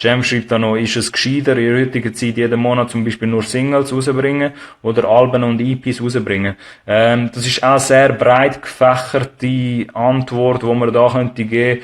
Jam schreibt da noch, ist es gescheiter, in der heutigen Zeit jeden Monat zum Beispiel nur Singles rausbringen oder Alben und EPs rausbringen? Das ist auch sehr breit gefächerte Antwort, die man da könnte geben.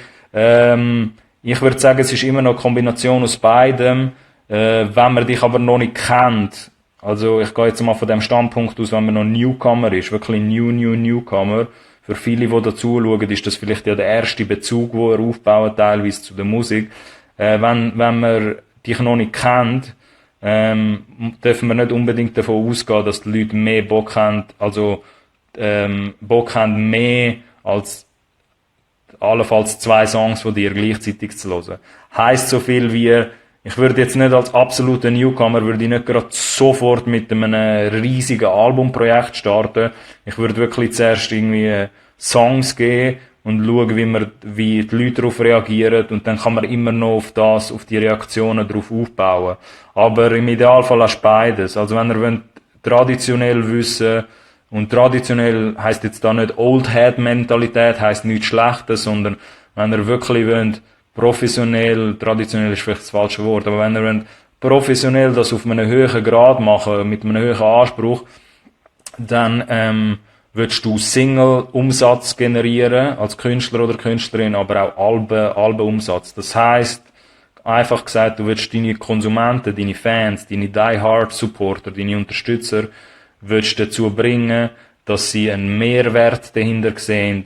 Ich würde sagen, es ist immer noch eine Kombination aus beidem. Wenn man dich aber noch nicht kennt, also ich gehe jetzt mal von dem Standpunkt aus, wenn man noch Newcomer ist, wirklich Newcomer, für viele, die da zuschauen, ist das vielleicht ja der erste Bezug, den er aufbaut, teilweise zu der Musik. Wenn man dich noch nicht kennt, dürfen wir nicht unbedingt davon ausgehen, dass die Leute mehr Bock haben, Bock haben mehr als allenfalls 2 Songs von dir gleichzeitig zu hören. Heisst so viel wie, ich würde jetzt nicht als absoluter Newcomer, würde ich nicht gerade sofort mit einem riesigen Albumprojekt starten. Ich würde wirklich zuerst irgendwie Songs geben und schauen, wie die Leute darauf reagieren, und dann kann man immer noch auf die Reaktionen drauf aufbauen. Aber im Idealfall hast du beides. Also wenn ihr traditionell wissen, und traditionell heisst jetzt da nicht Old Head Mentalität, heisst nichts Schlechtes, sondern wenn ihr wirklich wollt, professionell, traditionell ist vielleicht das falsche Wort, aber wenn ihr wollt, professionell das auf einem höheren Grad machen, mit einem höheren Anspruch, dann willst du Single-Umsatz generieren, als Künstler oder Künstlerin, aber auch Alben-Umsatz. Das heisst, einfach gesagt, du willst deine Konsumenten, deine Fans, deine Die-Hard-Supporter, deine Unterstützer, willst dazu bringen, dass sie einen Mehrwert dahinter sehen,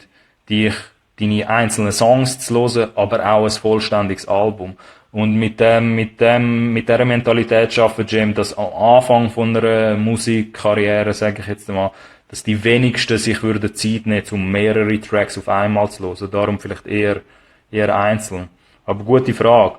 deine einzelnen Songs zu hören, aber auch ein vollständiges Album. Und mit dieser Mentalität schafft Jam, dass am Anfang von einer Musikkarriere, sage ich jetzt mal, dass die wenigsten sich Zeit nehmen, um mehrere Tracks auf einmal zu hören. Darum vielleicht eher einzeln. Aber gute Frage.